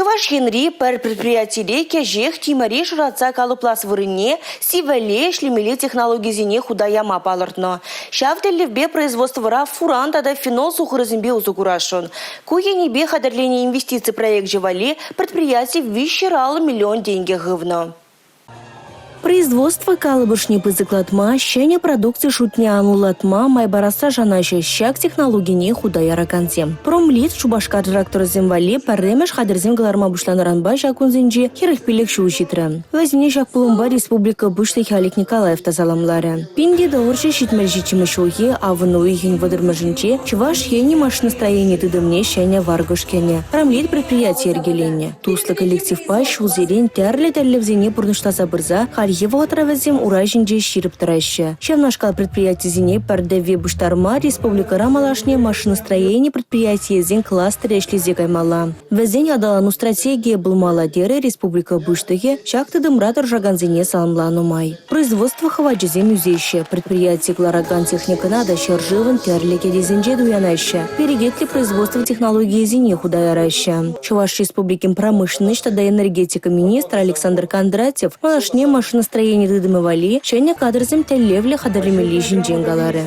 Чӑваш Енри пӗр предприятире кӗҫех тимӗре шӑратса калӑплас вырӑнне сивӗлле ӗҫлемелли технологисене хута яма палӑртнӑ. Ҫав тӗллевпе производствӑра фуран тата фенол сухӑрӗсемпе усӑ курасшӑн. Ку енӗпе хатӗрленӗ инвестици проекчӗ валли предприяти 350 миллион тенкӗ хывнӑ. Производство калӑпӑшне пысӑклатма, ҫӗнӗ продукци шутне анлӑлатма май парасса шанаҫҫӗ ҫак технологине хута яракансем. Промлит Шупашкар тракторӗсем валли пӗрремӗш хатӗрсем кӑларма пуҫланӑранпа ҫак кунсенче 45 ҫул ҫитрӗ. Вӗсене ҫак пулӑмпа республика Пуҫлӑхӗ Олег Николаев та саламларӗ. 1977 ҫулхи авӑн уйӑхӗн 30-мӗшӗнче Чӑваш Енӗн машиностроени тытӑмне ҫӗнӗ варкӑш кӗнӗ. Промлит предприяти йӗркеленнӗ. Туслӑ коллективпа ҫулсерен тӗрлӗ тӗллевсене пурнӑҫласа пырса хальхи вӑхӑтра вӗсем ура ҫинче ҫирӗп тӑраҫҫӗ. Ҫавнашкал предприятисене пӗр тӗвве пуҫтарма республикӑра малашне машиностроени предприятийӗсен кластерӗ ӗҫлесе каймалла. Вӗсен аталану стратегийӗ пулмалла терӗ республика Пуҫлӑхӗ ҫак тытӑмра тӑрӑшакансене саламланӑ май. Производство хӑвачӗсем ӳсеҫҫӗ, предприяти кӑларакан техникӑна та ҫӗршывӑн тӗрлӗ кӗтесӗнче туянаҫҫӗ, перекетлӗ производство технологийӗсене хута яраҫҫӗ. Чӑваш Республикин промышленноҫ тата энергетика министрӗ Александр Кондратьев малашне машиностроени тытӑмӗ валли ҫӗнӗ кадрсем тӗллевлӗ хатӗрлемелли ҫинчен каларӗ.